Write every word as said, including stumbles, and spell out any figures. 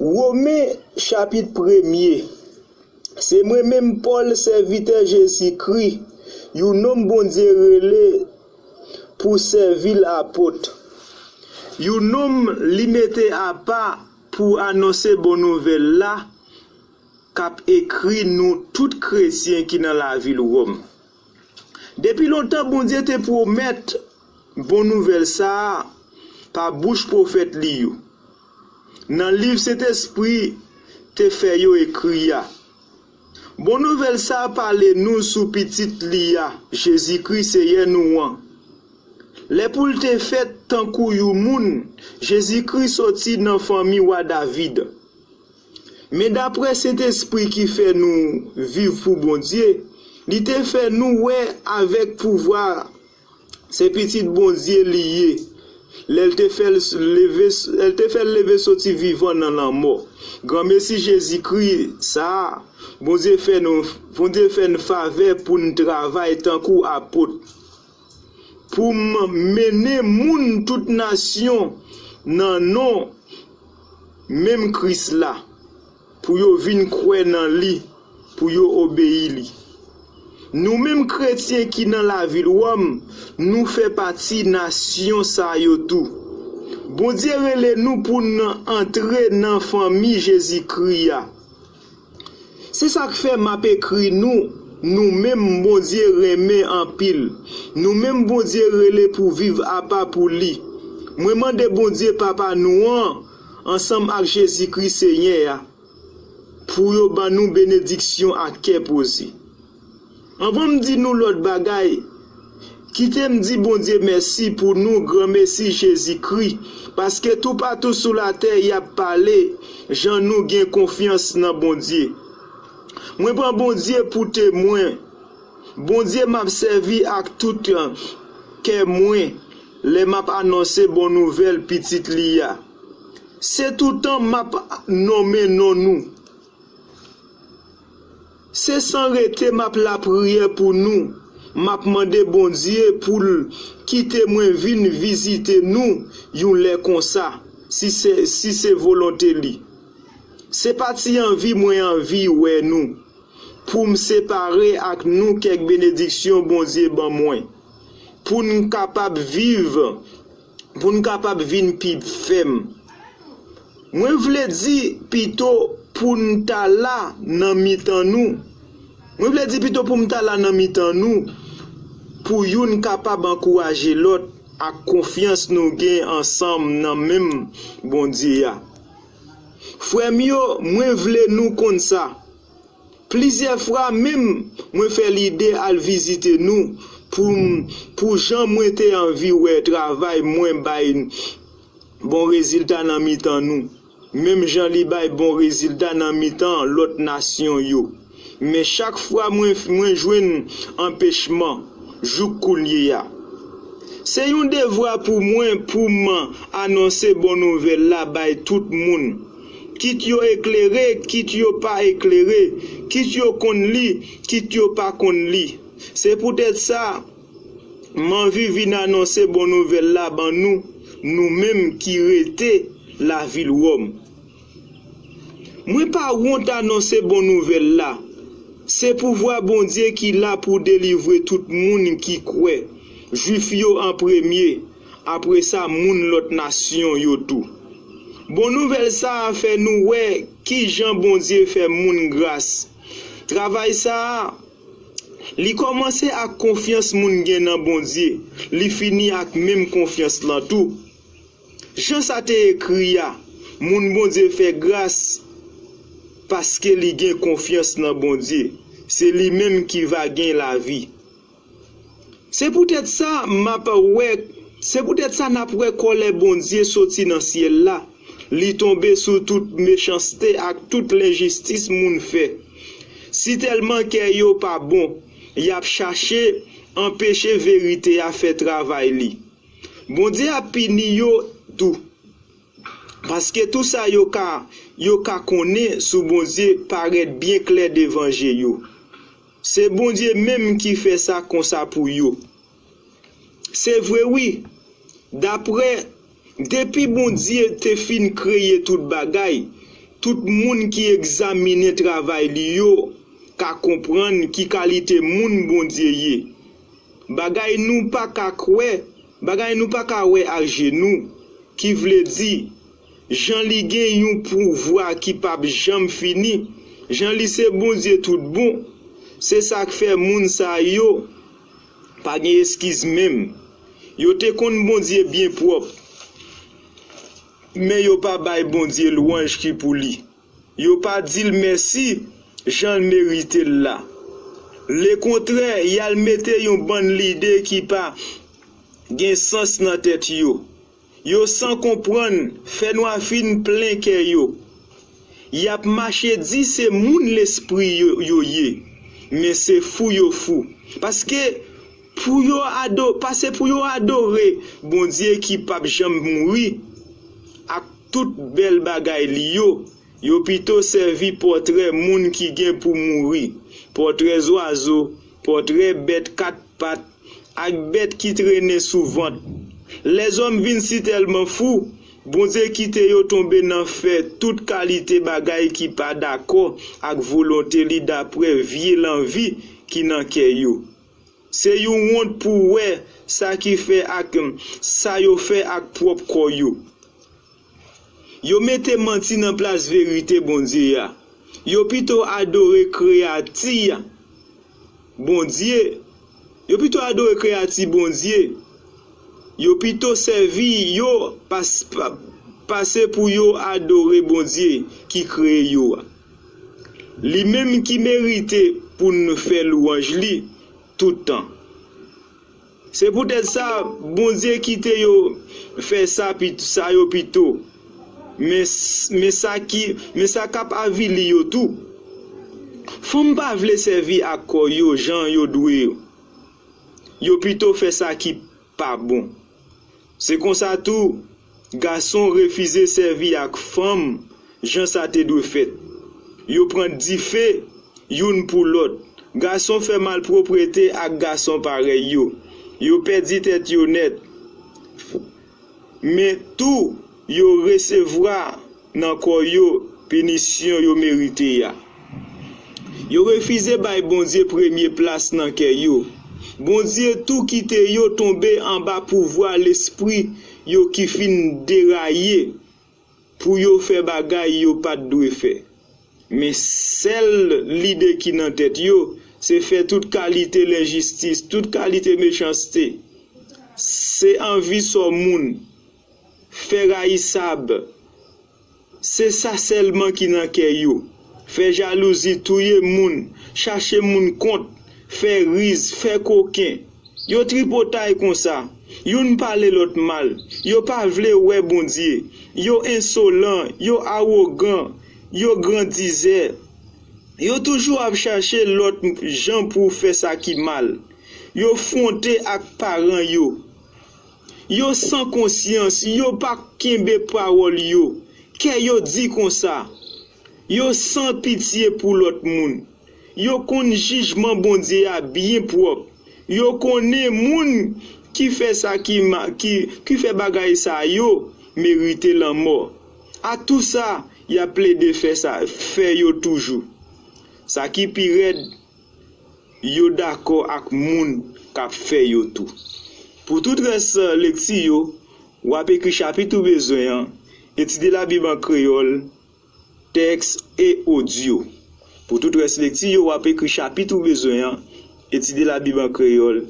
Women chapit premye. Se mwen menm Pòl, sèvitè Jezikri, yon nonm Bondye rele pou sèvi l apot. Yon nonm li mete apa pou anonse bon nouvèl la, k ap ekri nou tout kretyen ki nan lavil Wòm. Depi lontan, Bondye te pwomèt bon nouvèl sa a pa bouch pwofèt li yo, nan liv Sentespri te fè yo ekri a. Bon nouvèl sa a pale nou sou Pitit li a, Jezikri, Seyè nou an. Lè pou l te fèt tankou yon moun, Jezikri soti nan fanmi wa David. Men daprè Sentespri ki fè nou viv pou Bondye, li te fè nou wè avèk pouvwa se pitit Bondye li ye. Lè l te fè l leve, lè l te fè l leve soti vivan nan lanmò. Granmesi Jezikri sa a, Bondye fè nou, Bondye fè n favè pou n travay tankou apot. Pou m mennen moun tout nasyon nan non menm Kris la, pou yo vin kwè nan li, pou yo obeyi li. Nou menm kretyen ki nan lavil Wòm, nou fè pati nasyon sa yo tou. Bondye rele nou pou n antre nan fanmi Jezikri a. Se sa k fè m ap ekri nou, nou menm Bondye renmen anpil, nou menm Bondye rele pou viv apa pou li. Mwen mande Bondye Papa nou an, ansanm ak Jezikri Senyè a, pou yo ban nou benediksyon ak kè poze. Anvan m di nou lòt bagay, kite m di Bondye mèsi pou nou, granmesi Jezikri, paske toupatou sou latè y ap pale jan nou gen konfyans nan Bondye. Mwen pran Bondye pou temwen. Bondye m ap sèvi ak tout kè mwen lè m ap anonse bon nouvèl Pitit li a. Se toutan m ap nonmen non nou. Se san rete m ap lapriyè pou nou. M ap mande Bondye pou l kite mwen vin vizite nou yon lè konsa, si se, si se volonte li. Se pa ti anvi mwen anvi wè nou, pou m separe ak nou kèk benediksyon Bondye ban mwen, pou n kapab viv, pou n kapab vin pi fèm. Mwen vle di pito pou n ta la nan mitan nou. Mwen vle di pito pou m ta la nan mitan nou, pou youn kapab ankouraje lòt ak konfyans nou gen ansanm nan menm Bondye a. Frè m yo, mwen vle nou konn sa. Plizyè fwa menm, mwen fè lide al vizite nou pou, pou jan mwen te anvi wè travay mwen bay bon rezilta nan mitan nou, menm jan li bay bon rezilta nan mitan lòt nasyon yo. Men chak fwa mwen, mwen jwenn anpechman jouk koulye a. Se yon devwa pou mwen pou m anonse bon nouvèl la bay tout moun, kit yo eklere, kit yo pa eklere, kit yo konn li, kit yo pa konn li. Se poutèt sa, m anvi vin anonse bon nouvèl la ban nou, nou menm ki rete lavil Wòm. Mwen pa wont anonse bon nouvèl la. Se pouvwa Bondye ki la pou delivre tout moun ki kwè, Jwif yo an premye, apre sa moun lòt nasyon yo tou. Bon nouvèl sa a fè nou wè ki jan Bondye fè moun gras. Travay sa a, li kòmanse ak konfyans moun gen nan Bondye, li fini ak menm konfyans lan tou. Jan sa te ekri a, moun Bondye fè gras paske li gen konfyans nan Bondye. Se li menm ki va gen lavi. Se poutèt sa m ap wè, se poutèt sa n ap wè kòlè Bondye soti nan syèl la. Li tonbe sou tout mechanste ak tout lenjistis moun fè. Sitèlman kè yo pa bon, y ap chache anpeche verite a fè travay li. Bondye ap pini yo tou. Paske tou sa yo ka, yo ka konnen sou Bondye parèt byen klè devan je yo. Se Bondye menm ki fè sa konsa pou yo. Se vre wi, daprè, depi Bondye te fin kreye tout bagay, Tout moun ki egzaminen travay li yo ka konprann ki kalite moun Bondye ye. Bagay nou pa ka kwè, bagay nou pa ka wè ak je nou, ki vle di, jan li gen yon pouvwa ki p ap janm fini, jan li se Bondye tout bon, se sa k fè moun sa yo pa gen eskiz menm. Yo te konn Bondye byen pwòp, men yo pa bay Bondye lwanj ki pou li. Yo pa di l mèsi jan l merite l la. Lekontrè, y al mete yon bann lide ki pa gen sans nan tèt yo. Yo san konprann, fènwa fin plen kè yo. Y ap mache di se moun lespri yo, yo ye, men se fou yo fou. Paske pou yo ado, pase pou yo adore Bondye ki p ap janm mouri ak tout bèl bagay li yo, yo pito sèvi pòtrè moun ki gen pou mouri, pòtrè zwazo, pòtrè bèt kat pat, ak bèt ki trennen sou vant. Lèzòm vin si tèlman fou, Bondye kite yo tonbe nan fè tout kalite bagay ki pa dakò ak volonte li dapre vye lanvi ki nan kè yo. Se yon wont pou wè sa ki fè ak sa yo fè ak pwòp kò yo. Yo mete manti nan plas verite Bondye a. Yo pito adore kreyati a Bondye. Yo pito adore kreyati Bondye. Yo pito sèvi yo pas, pa, pase pou yo adore Bondye ki kreye yo a. Li menm ki merite pou n fè lwanj li tout tan. Se poutèt sa, Bondye kite yo fè sa, pi- sa yo pito. Men, s- men sa ki, men sa k ap avili yo tou. Fanm pa vle sèvi ak kò yo jan yo dwe. Yo pito fè sa ki pa bon. Se konsa tou, gason refize sèvi ak fanm jan sa te dwe fèt. Yo pran dife youn pou lòt. Gason fè malpwoprete ak gason parèy yo. Yo pèdi tèt yo nèt. Men tou, yo resevwa nan kò yo pinisyon yo merite a. Yo refize bay Bondye premye plas nan kè yo. Bondye tou kite yo tonbe anba pouvwa lespri yo ki fin deraye pou yo fè bagay yo pa t dwe fè. Men sèl lide ki nan tèt yo, se fè tout kalite lenjistis, tout kalite mechanste. Se anvi sò moun, fè rayisab. Se sa sèlman ki nan kè yo. Fè jalouzi, touye moun, chache moun kont, fè riz, fè koken. Yo tripotay konsa. Youn pale lòt mal. Yo pa vle wè Bondye. Yo ensolan, yo awogan, yo grandizè. Yo toujou ap chache lòt jan pou fè sa ki mal. Yo fwonte ak paran yo. Yo san konsyans, yo pa kenbe pawòl yo. Kè yo di konsa. Yo san pitye pou lòt moun. Yo konn jijman Bondye a byen pwòp. Yo konnen moun ki fè sa ki, ma- ki, ki fè bagay sa yo merite lanmò. Ak tou sa, y ap plede fè sa, fè yo toujou. Sa ki pi rèd, yo dakò ak moun k ap fè yo tou. Pou tout rès lekti yo, w ap ekri chapit ou bezwen an, Etidye Labib an kreyòl, tèks e odyo. Pou tout rès lekti yo, w ap ekri chapit ou bezwen an, Etidye Labib an kreyòl,